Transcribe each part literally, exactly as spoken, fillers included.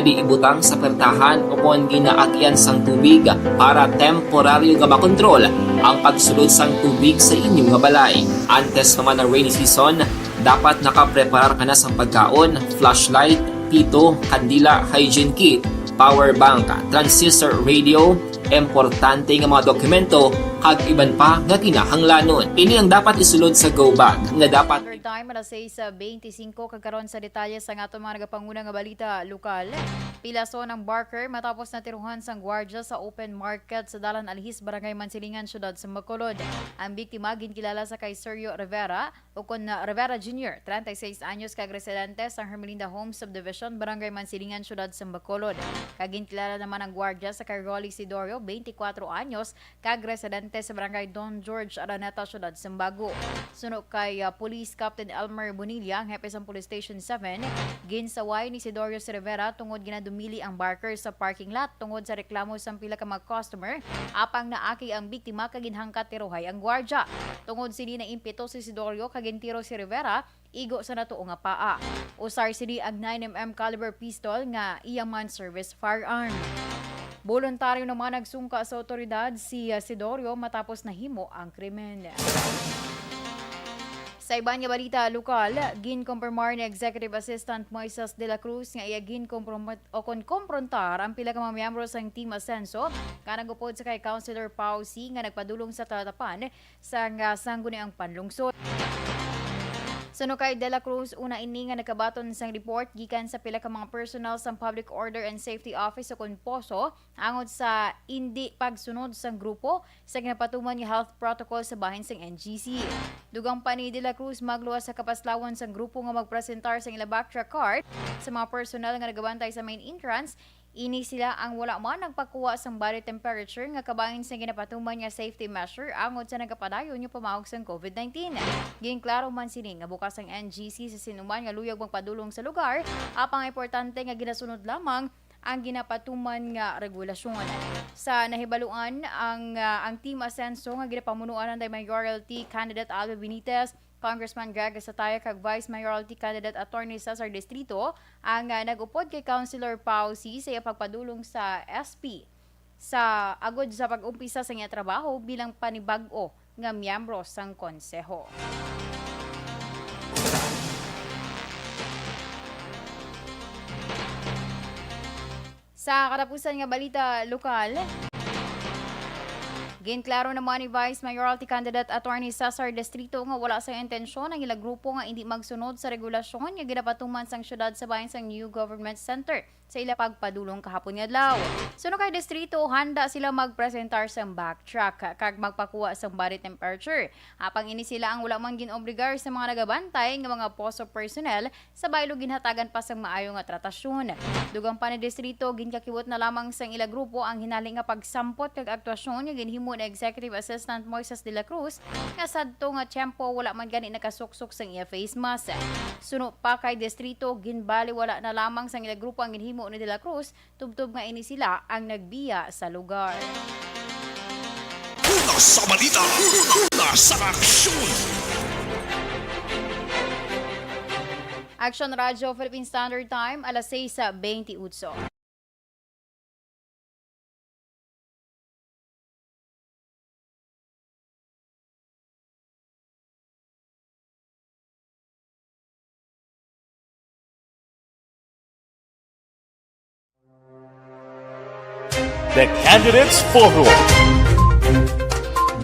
Ibutang sa pertahan o kon ginaagyan sang tubig para temporaryo nga makontrol ang pagsulod sang tubig sa inyo nga balay. Antes pa man ang rainy season, dapat nakapreparar ka na sang pagkaon, flashlight, pito, kandila, hygiene kit, power bank, transistor radio, importante nga mga dokumento, kag iban pa nga kinahanglanon. Ini ang dapat isulod sa go bag nga dapat Standard Time, alas sais beintisinko, kag karon sa detalye sa aton mga nagapanguna nga balita lokal. Pilason ang barker matapos natirohan sang gwardya sa open market sa Dalan Alhis, Barangay Mansilingan, Siyudad sa Bacolod. Ang biktima ginkilala sa kay Sergio Rivera, o kon, uh, Rivera Junior, treinta y seis anyos, kag residente sa Hermelinda Homes Subdivision, Barangay Mansilingan, Siyudad sa Bacolod. Kag ginkilala naman ang gwardya sa kay Rolly Sidorio, twenty-four anyos, kag residente sa Barangay Don George, Araneta, Siyudad sa Bago. Suno kay, uh, Police Captain Elmer Bonilla, ang hepe sang Police Station seven, ginsaway ni Sidorio si Rivera tungod ginadumili ang barker sa parking lot tungod sa reklamo sang pila ka mga customer, apang naaki ang biktima kag ginhangkat tirohay ang gwardya. Tungod sini, naimpeto si Sidorio kag gintiro si Rivera igo sa natuo nga paa. Usar sini ang nine M M caliber pistol nga iya man service firearm. Boluntaryo naman nagsungka sa awtoridad si, uh, Sidorio matapos nahimo ang krimen. Sa iban nga balita lokal, ginkompromar ni Executive Assistant Moises de la Cruz nga iya ginkompromet-, o kon komprontar ang pila ka mga miyembro sang Team Asenso nga nagupod sa kay Councilor Pau C nga nagpadulong sa talatapan sang, ah, sangguniang panlungsod. Suno kay De La Cruz, una ini nga nagkabaton sang report gikan sa pila ka mga personnel sang Public Order and Safety Office o kon poso, angod sa indi pagsunod sang grupo sa ginapatuman nga health protocol sa bahin sang N G C. Dugang pa ni De La Cruz, magluwas sa kapaslawon sang grupo nga magpresentar sang ila backtrack card sa mga personnel nga nagabantay sa main entrance. Ini sila ang wala man nagpakuha sang body temperature nga kabahin sang ginapatuman nga safety measure angod sa nagapadayon nga pamaog sang covid nineteen. Ginklaro man sini nga bukas ang N G C sa sinuman nga luyag magpadulong sa lugar, apang importante nga ginasunod lamang ang ginapatuman nga regulasyon. Sa nahibaluan, ang, ah, ang Team Asenso nga ginapamunuan ni Mayoralty Candidate Alvin Benitez, Congressman Greg Sataya kag Vice Mayoralty Candidate Attorney Cesar Distrito ang, ah, nag-upod kay Councilor Pau C sa iya pagpadulong sa S P sa agod sa pag-umpisa sa iya trabaho bilang panibag-o nga miyembro sang konseho. Sa katapusan nga balita lokal, ginklaro naman ni Vice Mayoralty Candidate Attorney Cesar Distrito nga wala sang intensyon ang ila grupo nga indi magsunod sa regulasyon nga ginapatuman sang siyudad sa bahin sang New Government Center sa ila pagpadulong kahapon nga adlaw. Suno kay Distrito, handa sila magpresentar sang backtrack kag magpakuha sang body temperature. Apang ini sila ang wala man gin-obligar sa mga nagabantay nga mga poso personnel sa baylo ginhatagan pa sang maayo nga tratasyon. Dugang pa ni Distrito, ginkakiwot na lamang sang ila grupo ang hinali nga pagsampot kag aktuasyon nga ginhimo ni Executive Assistant Moises de la Cruz nga sadto nga tiyempo wala man gani nakasuksok sang iya face mask. Suno pa kay Distrito, ginbaliwala na lamang sang ila grupo ang ginhimo ni de la Cruz tubtob nga ini sila ang nagbiya sa lugar. Una sa balita, una sa aksyon. Action Radio Philippine Standard Time, alas sais beintiotso. The Candidates Forum.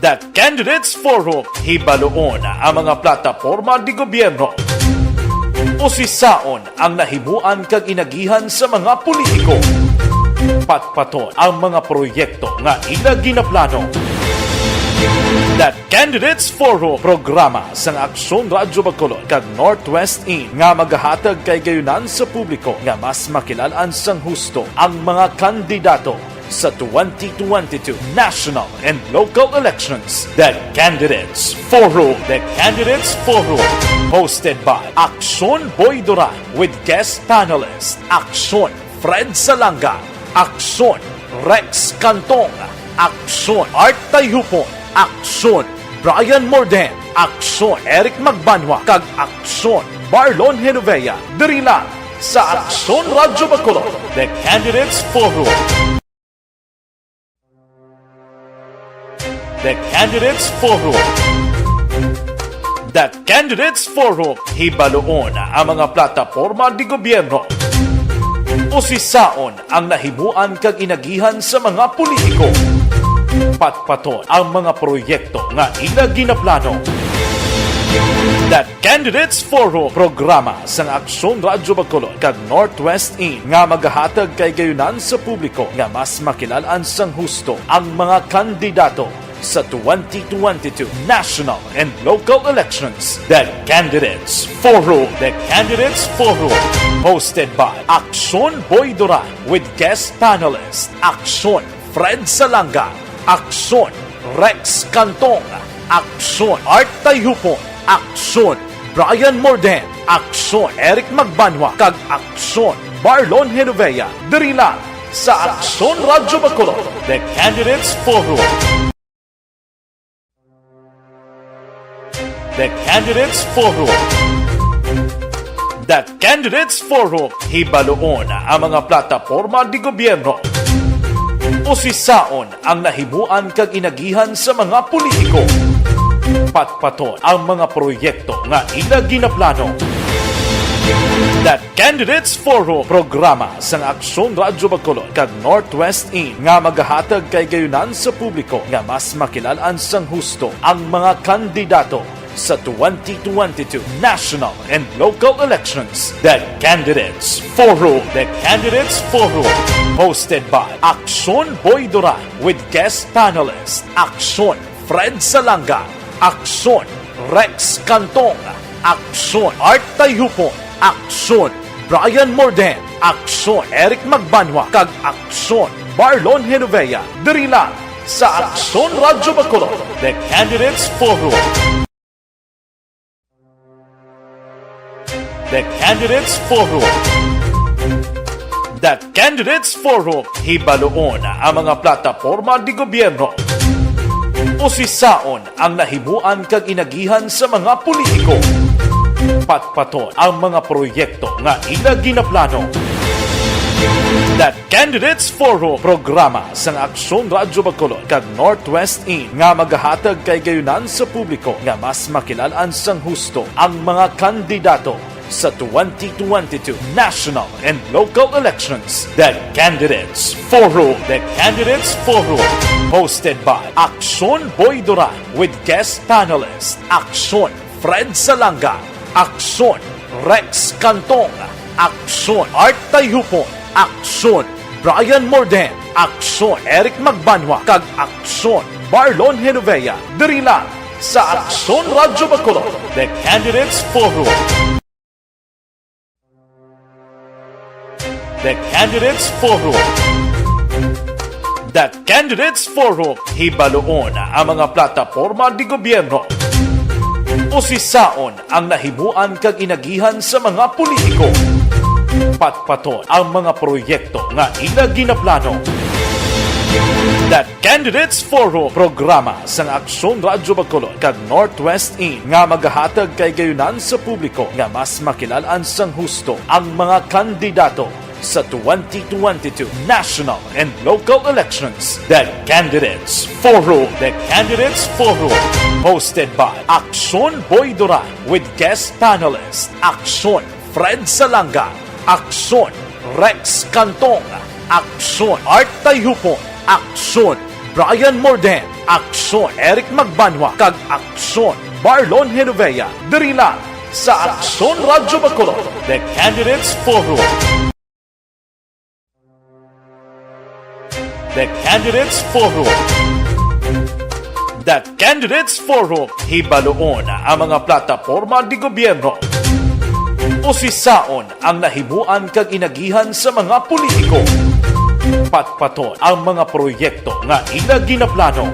The Candidates Forum. Hibaluon ang mga plataporma de gobyerno. Usisaon ang nahimuan kag inagihan sa mga politiko. Patpaton ang mga proyekto nga ila ginaplano. The Candidates Forum, programa sang Aksyon Radyo Bacolod kag Northwest In nga magahatag kay gayunan sa publiko nga mas makilalan sang husto ang mga kandidato sa twenty twenty-two national and local elections. The Candidates Forum. The Candidates Forum, hosted by Aksyon Boy Duran with guest panelist Aksyon Fred Salanga, Aksyon Rex Cantong, Aksyon Art Tayhupon, Aksyon Brian Morden, Aksyon Eric Magbanwa, kag Aksyon Marlon Genovea. Diri lang Sa Aksyon Radyo Bacolod, The Candidates Forum. The Candidates Forum. The Candidates Forum, hibaluon ang mga plataporma de gobyerno. Usisaon ang nahimuan kag inagihan sa mga politiko. Patpaton ang mga proyekto nga ila ginaplano. The Candidates Forum, programa sang Aksyon Radyo Bacolod kag Northwest In nga magahatag kay gayunan sa publiko nga mas makilal-an sang husto ang mga kandidato sa twenty twenty-two national and local elections. The Candidates Forum. The Candidates Forum, hosted by Aksyon Boy Duran with guest panelist Aksyon Fred Salanga, Aksyon Rex Cantong, Aksyon Art Tayhupon, Aksyon Brian Morden, Aksyon Eric Magbanwa, kag Aksyon Marlon Genovea, diri lang sa Aksyon Radyo Bacolod, The Candidates Forum. The Candidates Forum. The Candidates Forum, hibaluon ang mga plataporma de gobyerno. Usisaon ang nahimuan kag inagihan sa mga politiko. Patpaton ang mga proyekto nga ila ginaplano. The Candidates Forum, programa sang Aksyon Radyo Bacolod kag Northwest In nga magahatag kay gayunan sa publiko nga mas makilal-an sang husto ang mga kandidato sa twenty twenty-two national and local elections. The Candidates Forum. The Candidates Forum, hosted by Aksyon Boy Duran with guest panelist Aksyon Fred Salanga, Aksyon Rex Cantong, Aksyon Art Tayhupon, Aksyon Brian Morden, Aksyon Eric Magbanwa, kag Aksyon Marlon Genovea, diri lang sa Aksyon Radyo Bacolod, The Candidates Forum. The Candidates Forum. The Candidates Forum, hibaluon ang mga plataporma de gobyerno. Usisaon ang nahimuan kag inagihan sa mga politiko. Patpaton ang mga proyekto nga ila ginaplano. The Candidates Forum, programa sang Aksyon Radyo Bacolod kag Northwest In nga magahatag kay gayunan sa publiko nga mas makilal-an sang husto ang mga kandidato sa twenty twenty-two national and local elections. The Candidates Forum. The Candidates Forum, hosted by Aksyon Boy Duran with guest panelist Aksyon Fred Salanga, Aksyon Rex Cantong, Aksyon Art Tayhupon, Aksyon Brian Morden, Aksyon Eric Magbanwa, kag Aksyon Marlon Genovea, diri lang sa Aksyon Radyo Bacolod, The Candidates Forum. The Candidates Forum. The Candidates Forum, hibaluon ang mga plataporma de gobyerno. Usisaon ang nahimuan kag inagihan sa mga politiko. Patpaton ang mga proyekto nga ila ginaplano. The Candidates Forum, programa sang Aksyon Radyo Bacolod kag Northwest In nga magahatag kay gayunan sa publiko nga mas makilal-an sang husto ang mga kandidato sa twenty twenty-two national and local elections. The Candidates Forum. The Candidates Forum, hosted by Aksyon Boy Duran with guest panelist Aksyon Fred Salanga, Aksyon Rex Cantong, Aksyon Art Tayhupon, Aksyon Brian Morden, Aksyon Eric Magbanwa, kag Aksyon Marlon Genovea, diri lang sa Aksyon Radyo Bacolod, The Candidates Forum. The Candidates Forum. The Candidates Forum, hibaluon ang mga plataporma de gobyerno. Usisaon ang nahimuan kag inagihan sa mga politiko. Patpaton ang mga proyekto nga ila ginaplano.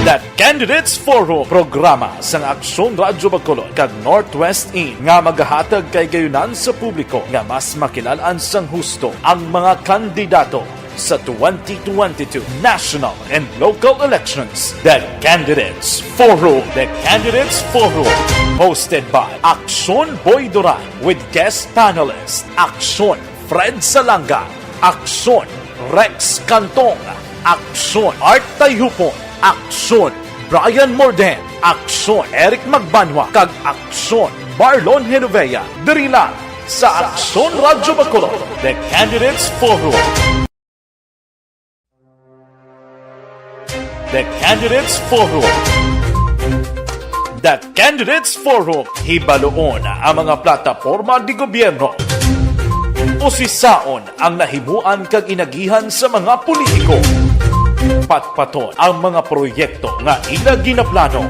The Candidates Forum, programa sang Aksyon Radyo Bacolod kag Northwest In nga magahatag kay gayunan sa publiko nga mas makilal-an sang husto ang mga kandidato Sa twenty twenty-two national and local elections, The Candidates Forum. The Candidates Forum, hosted by Aksyon Boy Duran with guest panelist Aksyon Fred Salanga, Aksyon Rex Cantong, Aksyon Art Tayhupon, Aksyon Brian Morden, Aksyon Eric Magbanwa, kag Aksyon Marlon Genovea. Diri lang sa Aksyon Radyo Bacolod, The Candidates Forum. The Candidates Forum. The Candidates Forum, hibaluon ang mga plataporma de gobyerno. Usisaon ang nahimuan kag inagihan sa mga politiko. Patpaton ang mga proyekto nga ila ginaplano.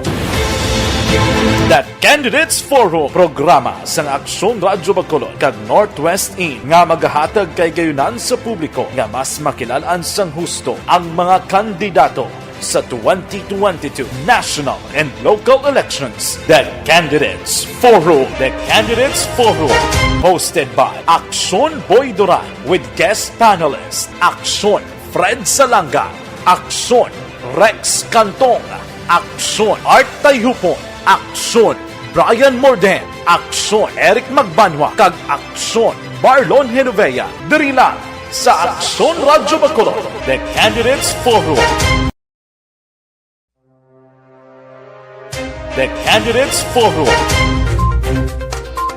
The Candidates Forum, programa sang Aksyon Radyo Bacolod kag Northwest In nga magahatag kay gayunan sa publiko nga mas makilal-an sang husto ang mga kandidato sa twenty twenty-two national and local elections. The Candidates Forum. The Candidates Forum, hosted by Aksyon Boy Duran with guest panelist Aksyon Fred Salanga, Aksyon Rex Cantong, Aksyon Art Tayhupon, Aksyon Brian Morden, Aksyon Eric Magbanwa, kag Aksyon Marlon Genovea. Diri lang sa Aksyon Radyo Bacolod, The Candidates Forum. The Candidates Forum.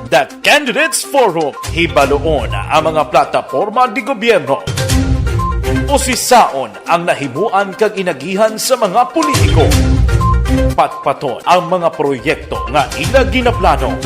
The Candidates Forum, hibaluon ang mga plataporma de gobyerno. Usisaon ang nahimuan kag inagihan sa mga politiko. Patpaton ang mga proyekto nga ila ginaplano.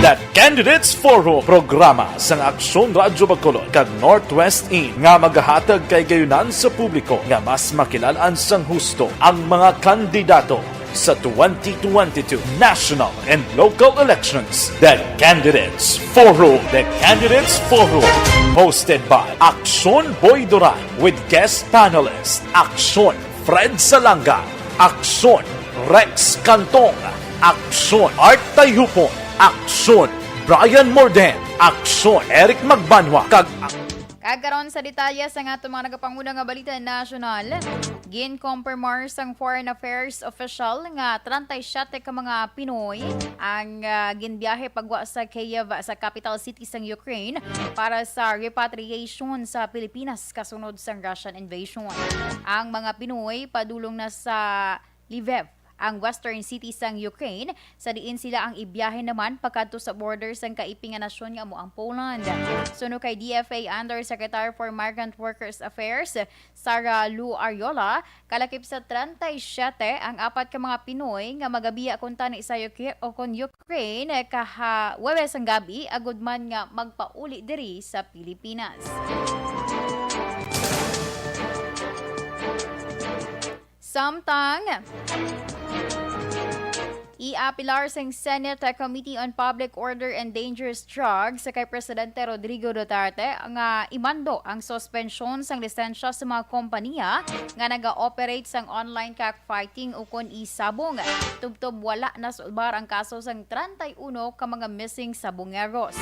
The Candidates Forum, programa sang Aksyon Radyo Bacolod kag Northwest In nga magahatag kay gayunan sa publiko nga mas makilal-an sang husto ang mga kandidato sa twenty twenty-two national and local elections. The Candidates Forum. The Candidates Forum, hosted by Aksyon Boy Duran with guest panelist Aksyon Fred Salanga, Aksyon Rex Cantong, Aksyon Art Tayhupon, Aksyon Brian Morden, Aksyon Eric Magbanwa, kag Kag karon sa detalye sa nga ato mga nagapanguna nga balita nasyonal, ginkompormar sang Foreign Affairs official nga treinta y siete ka mga Pinoy ang, ah, ginbiyahe pagwa sa Kyiv, sa capital city sang Ukraine, para sa repatriation sa Pilipinas kasunod sang Russian invasion. Ang mga Pinoy padulong na sa Lviv, ang western city sang Ukraine, sa diin sila ang ibiyahe naman pakadto sa border sang kaiping nga nasyon nga amo ang Poland. Suno kay D F A Undersecretary for Migrant Workers Affairs, Sara Lou Arriola, kalakip sa treinta y siete ang apat ka mga Pinoy nga magabiya kuntani sa Uki-, o kon Ukraine kaha Huwebes sang gabi, agud man nga magpauli diri sa Pilipinas. Samtang, iapilar sang Senate Committee on Public Order and Dangerous Drugs kay Presidente Rodrigo Duterte nga imando ang suspensyon sang lisensya sa mga kompanya nga naga-operate sang online cockfighting ukon e-sabong, tubtob wala nasulbar ang kaso sang treinta y uno ka mga missing sabongeros.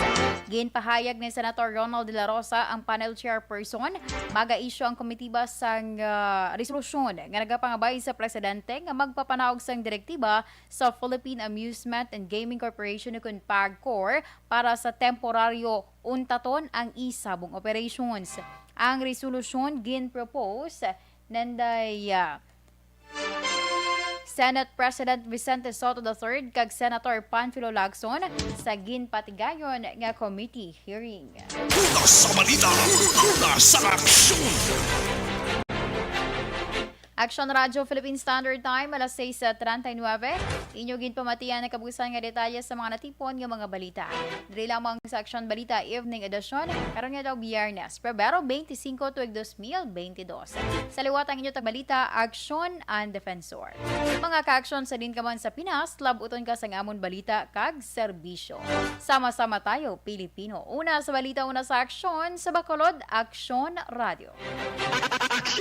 Ginpahayag ni Senator Ronald De La Rosa, ang panel chairperson, maga-issue ang komitiba sang, ah, resolusyon nga nagapangabay sa presidente nga magpapanaog sang direktiba sa Philippine Amusement and Gaming Corporation ukon PAGCOR para sa temporaryo untaton ang e-sabong operations. Ang resolusyon ginpropose nanday, ah, Senate President Vicente Sotto the third kag Senator Panfilo Lacson sa ginpatigayon nga committee hearing. Una sa balita, una sa aksyon. Aksyon Radyo Philippine Standard Time, alas sais treinta y nueve. Inyo ginpamatian ang kabuusan nga detalye sa mga natipon nga mga balita. Diri lamang sa Aksyon Balita Evening Edition, karon nga daw Biyernes, Pebrero twenty-cinco, tuig dos mil twenty-dos. Sa liwat ang inyo tagbalita, Aksyon and Defensor. Mga kaaksyon, sa din ka man sa Pinas, labuton ka sang amon balita kag serbisyo. Sama-sama tayo, Pilipino. Una sa balita, una sa aksyon, sa Bacolod, Aksyon Radio.